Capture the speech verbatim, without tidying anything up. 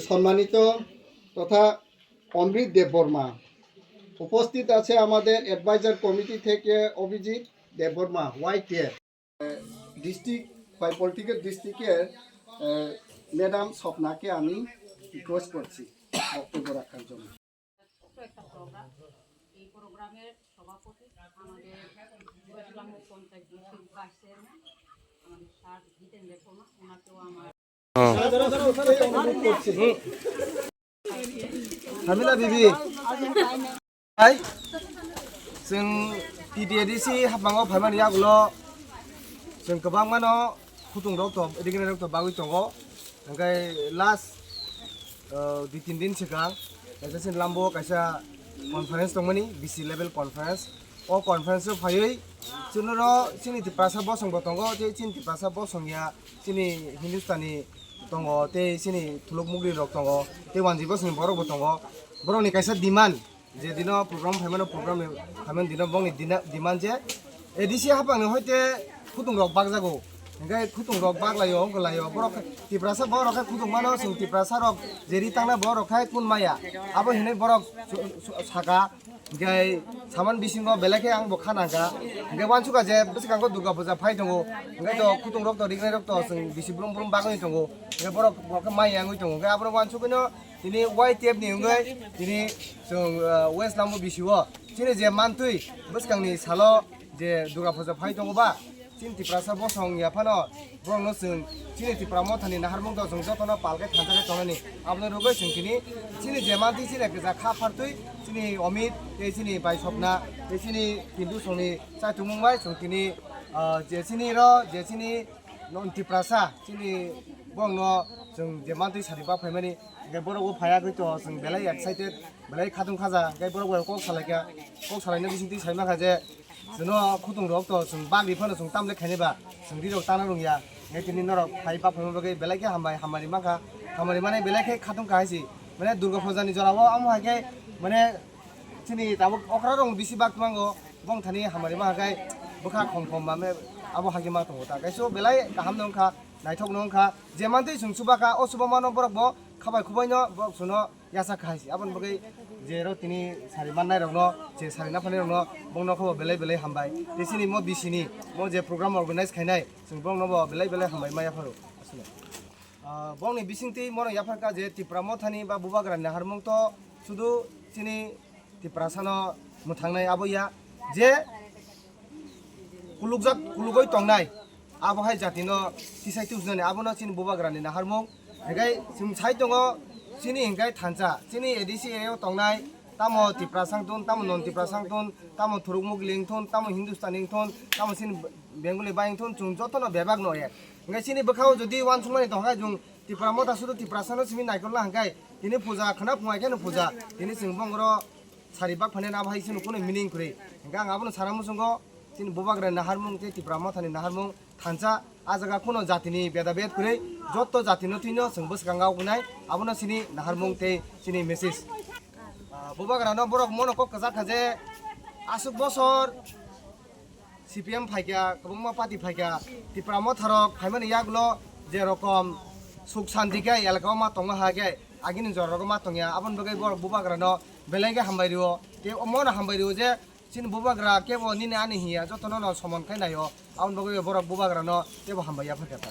সম্মানিত তথা অমৃত দেববর্মা, উপস্থিত আছে আমাদের অ্যাডভাইজার কমিটি থেকে অভিজিৎ দেববর্মা, ওয়াইটিএফ। ডিস্ট্রিক্ট, পলিটিক্যাল ডিস্ট্রিক্টের ম্যাডাম স্বপ্নাকে আমি রিকোয়েস্ট করছি বক্তব্য রাখার জন্য। ছোট্ট একটা প্রোগ্রাম। এই প্রোগ্রামের সভাপতি আমাদের জুয়েল গ্রাম্য পঞ্চায়েত ডিস্ট্রিক্ট ভাইস চেয়ারম্যান, আমাদের স্যার জিতেন দেববর্মা, ওনাকেও আমার Hamila bibi. Hai. Chwng T T A D C hapmango phaimani yagulo chwng kwbangmano khutung rok to, rignai rok to bagwi tongo. Hwnkhe last, uh, dui tin din swkang kaisa chini lambo kaisa conference tongmani, B C level conference. O conference o phaiwi chwngno chini Tiprasa bosong bo tongo, tei chini Tiprasa bosong ya chini Hindustani tongo, tei chini thuluk mugri rok tongo, tei wanjwi bosongni borok bo tongo. Borokni kaisa demand, je dino program phaimano, program phaimani dino bongni dina-, demand je A D C hapangni hoite khutung rok bakjago, hingke khutung rok baklaio, wngkha laio, borok Tiprasa borok khe khutung mano, chwng Tiprasa rok je ri tangna borok khai kun maya, abo hinwi borok su-, su-, saka. Hingke saman bisingo belai khe ang bo kha nangkha. Hingke wansukha je bwskango Durga puja phai tongo. Hingke to khutung rok to rignai rok to chwng bisi brum brum bagwi tongo. Hingke borok bo khe mai yangwi tongo. Hingke aborok wansukgwino tini Y T F ni wngwi tini chwng, ah, West Lambo bisio chini je mantwi bwskangni salo je Durga puja phai tongo ba, chini Tiprasa bosong ya phano borokno chwng chini Tipra mothani naharmung to chwng jotono pal khe thansa khe tongnani. Aboni rwgwi chwng tini chini je mantwi chini kisa kha phartwi chini Omit tei chini bai Sopna tei chini Pintu songni chaitumung bai chwng tini, ah, je chini ro je chini non Tiprasa chini borokno chwng je mantwi sari bak phaimani, hingke borok bo phaiya gwi to chwng belai excited. Belai khatung khaja, hingke borok bai kok salaikha, kok salaina bisingtwi sai mankha je, chwngno khutung rok to chwng bagri phano chwng tamle khainai ba, chwng ri rok tana rwngya, hingke tini norok phai bak phaima bagwi belai khe hambai, hambai mankha, hambai mane belai khe khatung kha hai se, mane Durga puja ni jora o amo hai khe, mane chini tabuk okra rok bisi bak thango, bong thani hambai mankha khe bwkha khom khom mane abo hai khe ma tongo ta, kaisa belai kaham no wngkha, naithok no wngkha, je mantwi chwng chuba kha, o chuba mano borok bo khabai khubai no borok chwngno yachak kha hai se. Aboni bagwi je ro tini sari mannai rokno, je sari naphanai rokno, bongno khe bo belai belai hambai. Tei chini mo B C ni mo je program organize khainai, chwng bongno bo belai belai hambai ma yapharo. Aswk. Ah, bongni bisingtwi mono yapharkha je Tipra mothani ba Bubagrani naharmung to sudu chini Tiprasano mwthangnai abo ya je kulukjak, kulugoi tongnai, abo hai jatino tisai tubunani, abono chini Bubagrani naharmung. Hingke chwng sai tongo chini hingke thansa, chini A D C area o tongnai, tamo Tiprasa wngthun, tamo non Tiprasa wngthun, tamo thuruk mugli wngthun, tamo Hindustani wngthun, tamo chini Bengali bai wngthun, chwng jotono bebak no ek. Hingke chini bwkhao jodi uansukmani tongkha, chwng Tipra motha sudu Tiprasano simi naikolna hingke, tini puja khwna phungai kheno puja, tini chwng bongoro sari bak phani abo hai chini kunu meaning kwrwi. Hingke ang abono sana muchungo, chini Bubagrani naharmung tei Tipra mothani naharmung thansa, a jaga kunu jatini beda bed kwrwi, joto jatino thwino chwng bwskango wngnai, abono chini naharmung tei chini message. Ah, Bubagrano borok mono kok kwchak kha je aswk bosor C P M phaikha, kwbangma party phaikha, Tipra motharok phaimani yagulo je rokom suk santi khe elaka o ma tongma ha khe agini jora rogo ma tongya, aboni bagwi borok Bubagrano belai khe hambai rio, tei omono hambai rio je chini Bubagra kebo nini ani hiya jotono no somon khai naio, aboni bagwi borok Bubagrano kebo hambai ya phaikha ta.